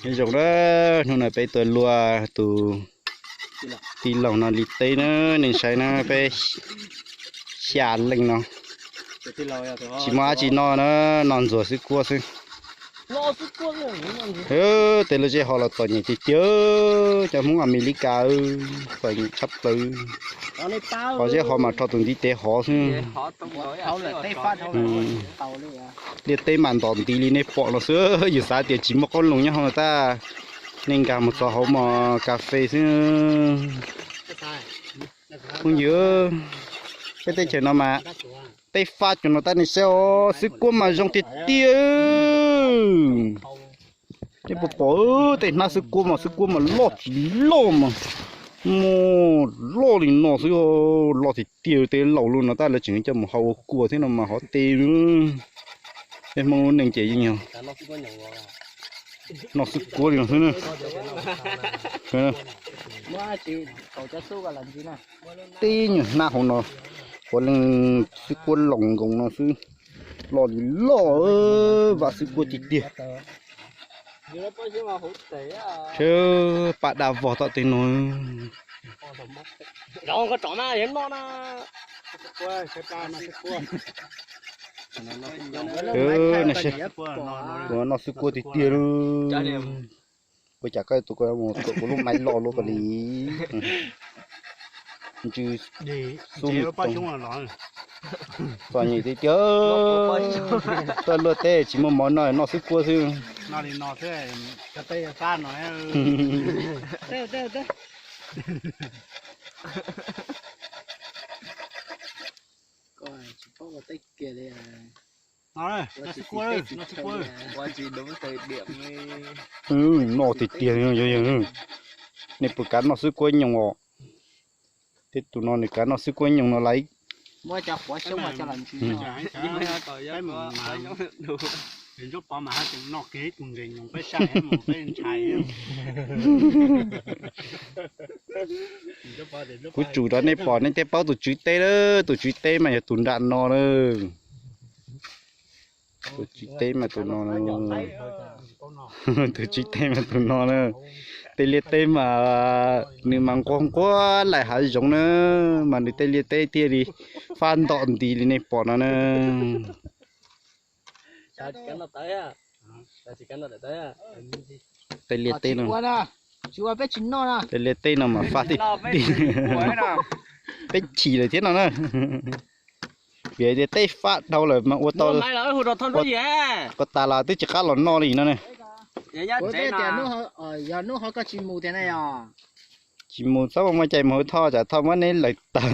Nyob zoo na, hnub no peb tuaj luaj tus tij laug no li teb na, nej saib na, peb xya leej no. Tsis muaj dab tsi noj na, noj ntxuag xwb kuab xwb. Tej lub zej ho los txom nyem tiag tiag, cov Hmoob Amelikas txom nyem tshaj plaws. Ho zeb ho mas rho tus ntiv tes hov xwb. Liaj teb mas ntom ntiv li nej pom no xwb, yus xav tias tsis muaj qoob loo nyob hauv no tab, nej nkag mus txog hauv mos kas fes xwb. Phooj ywg, peb teb chaws no mas tej fab cov no tab nej saib os, xwb kuab mas zoo tiag tiag. Nej puas pom tej hnab xwb kuab mas, xwb kuab mas loj tsis loj mas, muaj loj li no xwb, loj tiag tiag. Tej laus lub no tab lawv tseem coj mus hau ua kua thiab no mas hov tej. Peb Hmoob lub neej ces yeej yog noj xwb kuab li no xwb na. Tej nyuag hnab hauv no, puav leej xwb kuab loos nkoos no xwb, loj li loj, vam xwb kuab tiag tiag. Seb paj dab vog tom tej no. Noj xwb kuab tiag tiag li. Ua cas koj tus ko mus tuam kuv lub maiv lo lub ko li. Ntsw xub, txom nyem tiag tiag. Tuaj luaj teb tsis muaj mov noj, noj xwb kuab xwb. Noj tiag tiag. Nej puas kav noj xwb kuab nyoos os? Tej tus no nws kav noj xwb kuab nyoos no laiv. Kuv tsum rau nej pom nej thiaj paub tus tswv teb lawm, tus tswv teb mas yog tus nram no lawm. Tus tswv teb mas tus no. Tus tswv teb mas tus no na. Tej liaj teb mas nws mas nquag nquag laim hav zoov na, mas nws tej liaj teb thiaj li fab ntom nti li nej pom no na. Tej liaj teb no, tej liaj teb no mas fab tiag tiag. Peb chim lawm thiab no na. Vim tias teb fab dhau lawm mas ua tau, ua tas los twb tsis qab los noj li no na. Tsis mus txhob muaj cai mus hauv Thoj, tsam Thoj muab neb lawm tawg.